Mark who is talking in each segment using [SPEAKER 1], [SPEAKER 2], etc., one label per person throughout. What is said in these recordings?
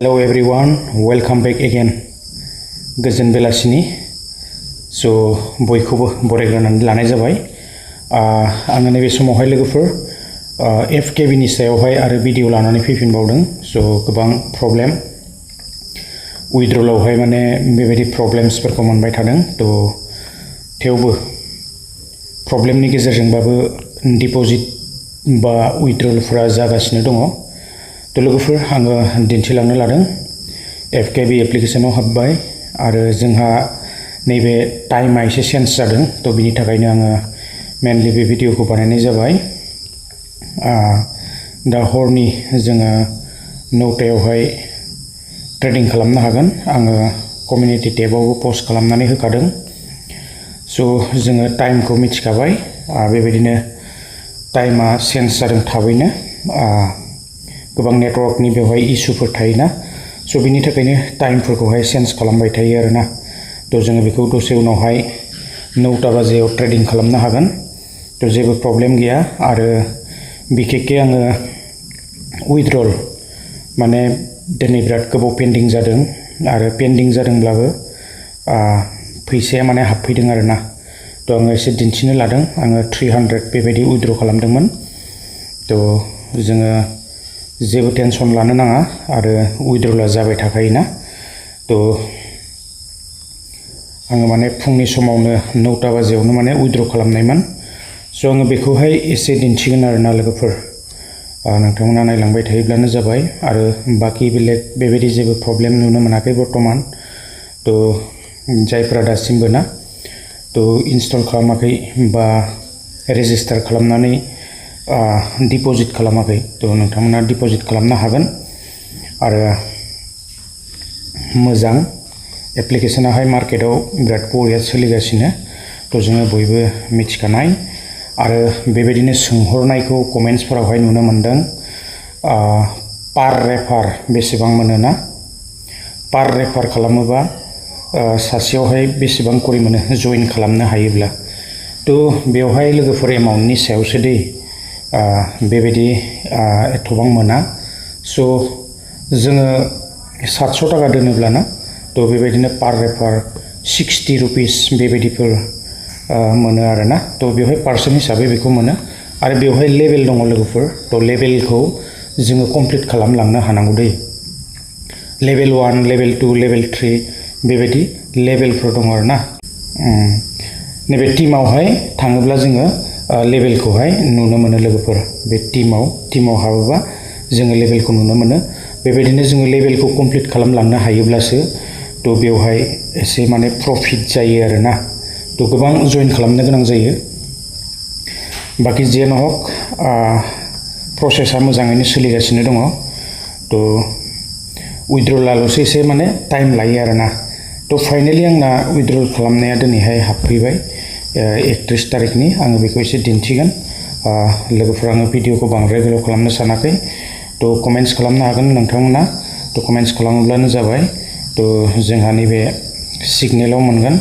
[SPEAKER 1] Hello everyone, welcome back again. गोजोन बेलासिनि बयखौबो बरायग्रोनानै लानाय जाबाय। आङो नैबे समावहाय लोगोफोर FKB नि सायावहाय आरो भिडिअ लानानै फैफिनबावदों। गोबां प्रब्लेम उइथड्रलावहाय माने बेबायदि प्रब्लेम्सफोरखौ मोनबाय थादों। थेवबो प्रब्लेमनि गेजेरजोंबाबो डिप'जिट बा उइथड्रलफोरा जागासिनो दङ। लोगोफोर आङो दिन्थिलांनो लादों। FKB एप्लिकेशनाव हाबबाय आरो जोंहा नैबे टाइमा एसे चेन्ज जादों। बिनि थाखायनो आङो मेनलि बे भिडिअखौ बानायनाय जाबाय। दा हरनि जोङो 9टायावहाय ट्रेडिं खालामनो हागोन। आङो कमिउनिटि टेबावबो पस्ट खालामनानै होखादों। जोङो टाइमखौ मिथिखाबाय। बेबायदिनो टाइमा चेन्ज जादों थाबैनो। गोबां नेटवर्कनि बेवहाय इसुफोर थायोना, बिनि थाखायनो टाइमफोरखौहाय चेन्ज खालामबाय थायो आरोना। जोङो बेखौ दसे उनावहाय 9टा बाजियाव ट्रेडिं खालामनो हागोन। जेबो प्रब्लेम गैया। आरो बिखेखै आङो उइथड्रल माने दिनै बिराद गोबाव पेन्डिं जादों आरो पेन्डिं जादोंब्लाबो फैसाया माने हाबफैदों आरोना। आङो एसे दिन्थिनो लादों। आङो 300 बेबायदि उइथड्र खालामदोंमोन। जोङो जेबो टेनसन लानो नाङा आरो उइथड्रला जाबाय थाखायोना। आङो माने फुंनि समावनो 9टा बाजियावनो माने उइथड्र खालामनायमोन। आङो बेखौहाय एसे दिन्थिगोन आरोना लोगोफोर। नोंथांमोना नायलांबाय थायोब्लानो जाबाय। आरो बाखि बेलेग बेबायदि जेबो प्रब्लेम नुनो मोनाखै बर्तमान। जायफोरा दासिमबो ना इनस्टल खालामाखै बा रेजिस्टार खालामनानै डिप'जिट खालामाखै, नोंथांमोना डिप'जिट खालामनो हागोन। आरो मोजां एप्लिकेशनाहाय मार्केटाव बिराद बरिया सोलिगासिनो। जोङो बयबो मिथिखानाय आरो बेबायदिनो सोंहरनायखौ कमेन्ट्सफोरावहाय नुनो मोनदों। पार रेफार बेसेबां मोनोना? पार रेफार खालामोबा सासेयावहाय बेसेबां करि मोनो जइन खालामनो हायोब्ला? बेवहाय लोगोफोर एमाउन्टनि सायावसो दै। बेबायदि एथबां मोना। जोङो 700 टाका दोनोब्लाना बेबायदिनो पार रेफार 60 रुपिस बेबायदिफोर मोनो आरोना। बेवहाय पार्सेन्ट हिसाबै बेखौ मोनो। आरो बेवहाय लेभेल दङ लोगोफोर। लेभेलखौ जोङो कमप्लिट खालामलांनो हानांगौ दै। लेभेल 1, लेभेल 2, लेभेल 3 बेबायदि लेभेलफोर दङ आरोना। नैबे टिमावहाय थाङोब्ला जोङो लेभेलखौहाय नुनो मोनो लोगोफोर। बे टिमाव हाबोबा जोङो लेभेलखौ नुनो मोनो। बेबायदिनो जोङो लेभेलखौ कमप्लिट खालामलांनो हायोब्लासो बेवहाय एसे माने प्रफिट जायो आरोना। गोबां जइन खालामनो गोनां जायो। बाखि जियानो हक प्रसेसा मोजाङैनो सोलिगासिनो दङ। उइथड्रलाल'सो एसे माने टाइम लायो आरोना। फाइनेलि आंना उइथड्रल खालामनाया दिनैहाय हाबफैबाय 31 तारिखनि। आङो बेखौ एसे दिन्थिगोन। लोगोफोर आङो भिडिअखौ बांद्राय गोलाव खालामनो सानाखै। कमेन्ट्स खालामनो हागोन नोंथांमोना। कमेन्ट्स खालामोब्लानो जाबाय। जोंहा नैबे सिगनेलाव मोनगोन।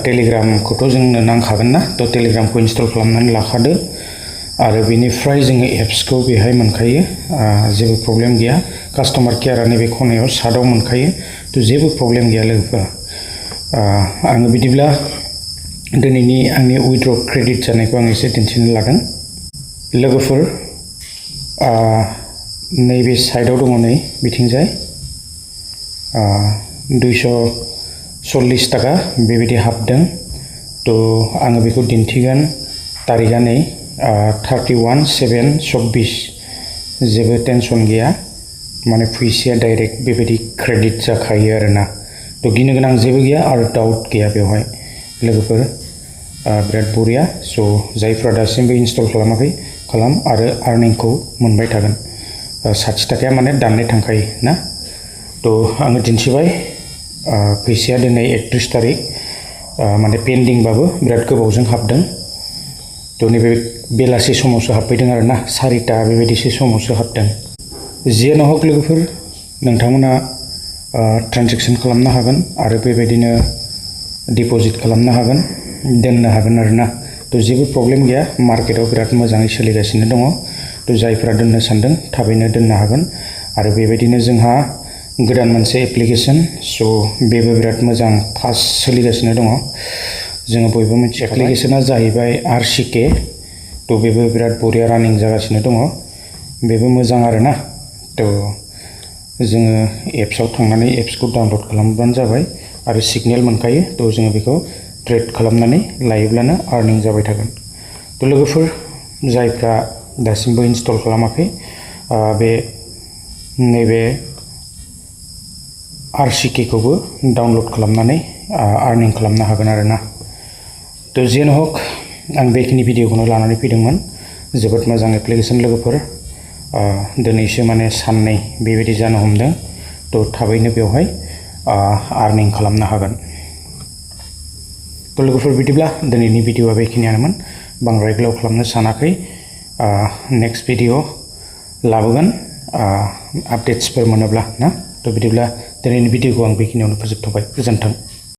[SPEAKER 1] टेलिग्रामखौथ' जोंनो नांखागोन ना। टेलिग्रामखौ इनस्टल खालामनानै लाखादो। आरो बेनिफ्राय जोङो एप्सखौ बेहाय मोनखायो। जेबो प्रब्लेम गैया। कास्टमार केयारा नैबे खनायाव सादाव मोनखायो। जेबो प्रब्लेम गैया लोगोफोर। आङो बिदिब्ला दिनैनि आंनि उइथड्र क्रेडिट जानायखौ आं एसे दिन्थिनो लादों। लोगोफोर नैबे साइडआव दङ नै बिथिंजाय 240 टाका बेबायदि हाबदों। आङो बेखौ दिन्थिगोन। तारिखआ नै 31/7/24। जेबो टेनसन गैया। माने फैसाया डाइरेक्ट बेबायदि क्रेडिट जाखायो आरोना। गिनो गोनां जेबो गैया आरो डाउट गैया बेवहाय लोगोफोर। बिराद बरिया। जायफ्रा दासिमबो इनस्टल खालामाखै खालाम आरो आर्निंखौ मोनबाय थागोन। 60 टाकाया माने दाननाय थांखायो ना। आङो दिन्थिबाय। फैसाया दिनै 31 तारिख माने पेन्डिंबाबो बिराद गोबावजों हाबदों। नैबे बेलासि समावसो हाबफैदों आरोना। 4टा बेबायदिसो समावसो हाबदों। जियानो हक लोगोफोर, नोंथांमोना ट्रेनजेक्सन खालामनो हागोन आरो बेबायदिनो डिप'जिट खालामनो हागोन, दोननो हागोन आरोना। जेबो प्रब्लेम गैया। मार्केटाव बिराद मोजाङै सोलिगासिनो दङ। जायफ्रा दोननो सानदों थाबैनो दोननो हागोन। आरो बेबायदिनो जोंहा गोदान मोनसे एप्लिकेशन स' बेबो बिराद मोजां फास्ट सोलिगासिनो दङ जोङो बयबो मोनसे एप्लिकेशना जाहैबाय RCK थ' बेबो बिराद बरिया रानिं जागासिनो दङ बेबो मोजां आरोना थ' जोङो एप्सआव थांनानै एप्सखौ डाउनलड खालामबानो जाबाय आरो सिगनेल मोनखायो थ' जोङो बेखौ ट्रेड खालामनानै लायोब्लानो आर्निं जाबाय थागोन थ' लोगोफोर जायफ्रा दासिमबो इनस्टल खालामाखै बे नैबे RCK खौबो डाउनलड खालामनानै आर्निं खालामनो हागोन आरोना थ' जेन हक आं बेखिनि भिडिअखौनो लानानै फैदोंमोन जोबोद मोजां एप्लिकेशन लोगोफोर दिनैसो माने साननै बेबायदि जानो हमदों थ' थाबैनो बेवहाय आर्निं खालामनो हागोन थ' लोगोफोर बिदिब्ला दिनैनि भिडिअआ बेखिनियानोमोन बांद्राय गोलाव खालामनो सानाखै नेक्स्ट भिडिअ लाबोगोन आपडेट्सफोर मोनोब्ला ना थ' बिदिब्ला दिनैनि भिडिअखौ आं बेखिनियावनो फोजोबथ'बाय गोजोन्थों